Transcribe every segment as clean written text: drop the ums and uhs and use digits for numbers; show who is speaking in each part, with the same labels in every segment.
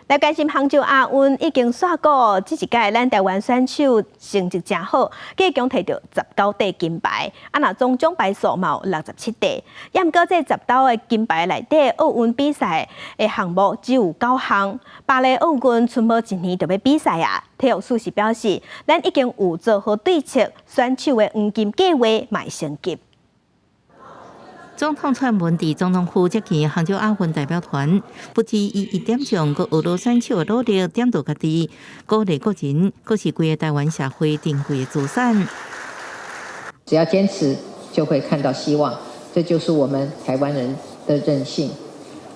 Speaker 1: 來關心杭州亞運已經煞鼓，這一屆咱台灣選手成績誠好，計共提著19塊金牌，啊若總獎牌數嘛有67塊。也毋過這十兜的金牌內底，奧運比賽的項目只有九項。巴黎奧運賰無一年就欲比賽啊！體育署是表示，咱已經有做好對策，選手的黃金計畫嘛會升級。
Speaker 2: 總統蔡英文佇總統府接見杭州亞運代表團，不止伊一點獎，閣學羅選手的努力點到家己，鼓勵個人，閣是規個台灣社會珍貴的資產。
Speaker 3: 只要堅持，就會看到希望，這就是我們台灣人的韌性。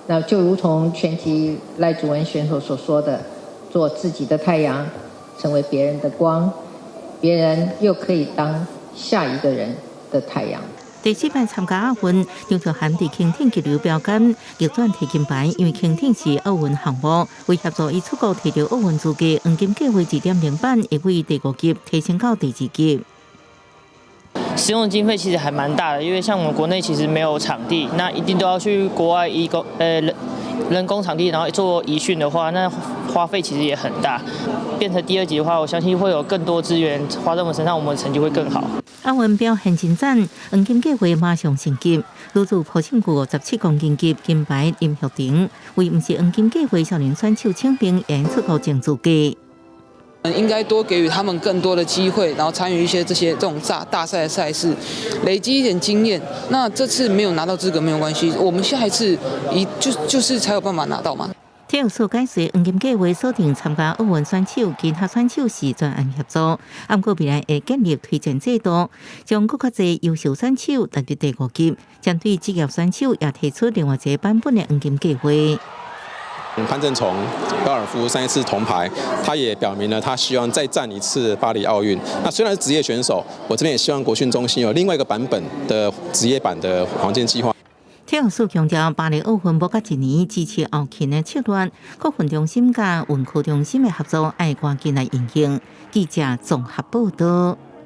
Speaker 3: 那就如同拳擊賴祖文選手所說的：“做自己的太陽，成為別人的光，別人又可以當下一個人的太陽。”
Speaker 2: 第四擺參加亞運，張卓涵佇輕艇激流標桿逆轉提金牌，因為輕艇是奧運項目，為協助伊出國提著奧運資格，黃金計畫2.0版會為第五級提升到第二級。
Speaker 4: 使用的經費其實還蠻大的，因為像我們國內其實沒有場地，那一定都要去國外移工人工場地，然後做移訓的話，那花費其實也很大。變成第二級的話，我相信會有更多資源花在我們身上，我們成績會更好。
Speaker 2: 亞運表現真讚，黃金計畫馬上升級。女子抱重具57公斤級金牌林玉婷，為毋是黃金計畫少年選手請兵演出國爭資格。
Speaker 5: 應該多給予他們更多的機會，然後參與一些這些這種大大賽的賽事，累積一點經驗。那這次沒有拿到資格沒有關係，我們下一次一就是才有辦法拿到嘛。
Speaker 2: 體育署解釋，黃金計畫鎖定參加奧運選手，其他選手是專案協助。毋過未來會建立推薦制度，將閣較濟優秀選手納入第五級。針對職業選手，也提出另外一個版本的黃金計畫。
Speaker 6: 潘政琮高爾夫上一次銅牌，他也表明了他希望再戰一次巴黎奧運。那雖然是職業選手，我這邊也希望國訓中心有另外一個版本的職業版的黃金計劃。
Speaker 2: 體育署強調，巴黎奧運無到一年，支持後勤的策略，國訓中心佮運科中心的合作，愛趕緊來應用。記者綜合報道。